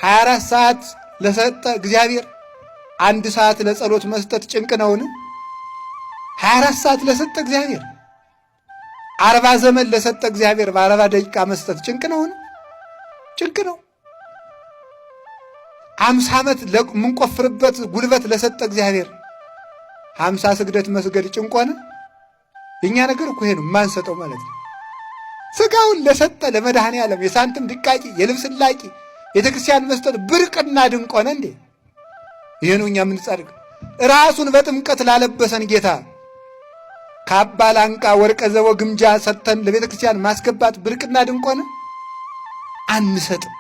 24 ሰዓት ለሰጠ እግዚአብሔር አንድ ሰዓት ለጸሎት መስጠት ጭንቅ ነውን? 24 ሰዓት ለሰጠ እግዚአብሔር፣ 40 ዘመን ለሰጠ እግዚአብሔር በ40 ደቂቃ መስጠት ጭንቅ ነውን? ጭንቅ ነው። 50 ዓመት የምንቆፍርበት ጉልበት ለሰጠ እግዚአብሔር 50 ስግደት መስገድ ጭንቅ ሆነ? የእኛ ነገር እኮ ይሄ ነው፣ የማንሰጠው ማለት ነው። ስጋውን ለሰጠ ለመድኃኔ ዓለም የሳንቲም ድቃቂ የልብስ ላቂ ቤተክርስቲያን መስጠት ብርቅና ድንቅ ሆነ እንዴ? ይሄ ነው እኛ የምንጻድቅ። ራሱን በጥምቀት ላለበሰን ጌታ ካባ፣ ላንቃ፣ ወርቀ ዘቦ፣ ግምጃ ሰጥተን ለቤተ ክርስቲያን ማስገባት ብርቅና ድንቅ ሆነ? አንሰጥም።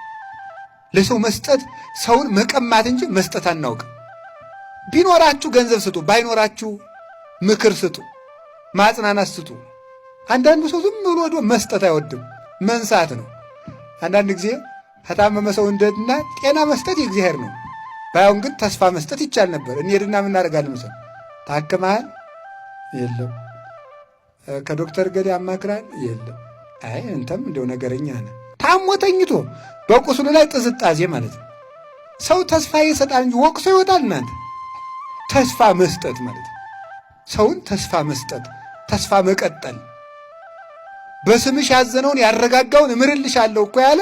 ለሰው መስጠት ሰውን መቀማት እንጂ መስጠት አናውቅም። ቢኖራችሁ ገንዘብ ስጡ፣ ባይኖራችሁ ምክር ስጡ፣ ማጽናናት ስጡ። አንዳንዱ ሰው ዝም ብሎ ወዶ መስጠት አይወድም፣ መንሳት ነው። አንዳንድ ጊዜ ከታመመ ሰው እንደና ጤና መስጠት የእግዚአብሔር ነው። ባይሆን ግን ተስፋ መስጠት ይቻል ነበር። እንሄድና ምን እናደርጋለን መሰለህ? ታክመሃል? የለም። ከዶክተር ገዴ አማክራል? የለም። አይ አንተም እንደው ነገረኛ ነህ። ታሞ ተኝቶ በቁስሉ ላይ ጥዝጣዜ ማለት ነው። ሰው ተስፋ ይሰጣል እንጂ ወቅሶ ይወጣል። እናንተ ተስፋ መስጠት ማለት ነው። ሰውን ተስፋ መስጠት፣ ተስፋ መቀጠል። በስምሽ ያዘነውን ያረጋጋውን እምርልሻለሁ እኮ ያለ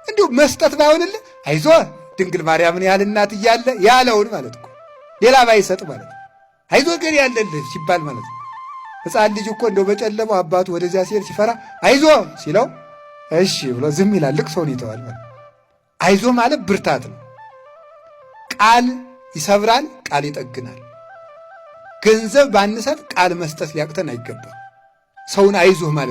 እንዲሁ መስጠት ባይሆንልህ አይዞህ ድንግል ማርያምን ያህል እናት እያለ ያለውን ማለት እኮ ሌላ ባይሰጥ ማለት ነው። አይዞህ ገር ያለልህ ሲባል ማለት ነው። ሕፃን ልጅ እኮ እንደው በጨለማው አባቱ ወደዚያ ሲሄድ ሲፈራ አይዞህ ሲለው እሺ ብሎ ዝም ይላል። ልቅሶውን ይተዋል ማለት አይዞህ ማለት ብርታት ነው። ቃል ይሰብራል፣ ቃል ይጠግናል። ገንዘብ ባንሰጥ ቃል መስጠት ሊያቅተን አይገባም። ሰውን አይዞህ ማለት ነው።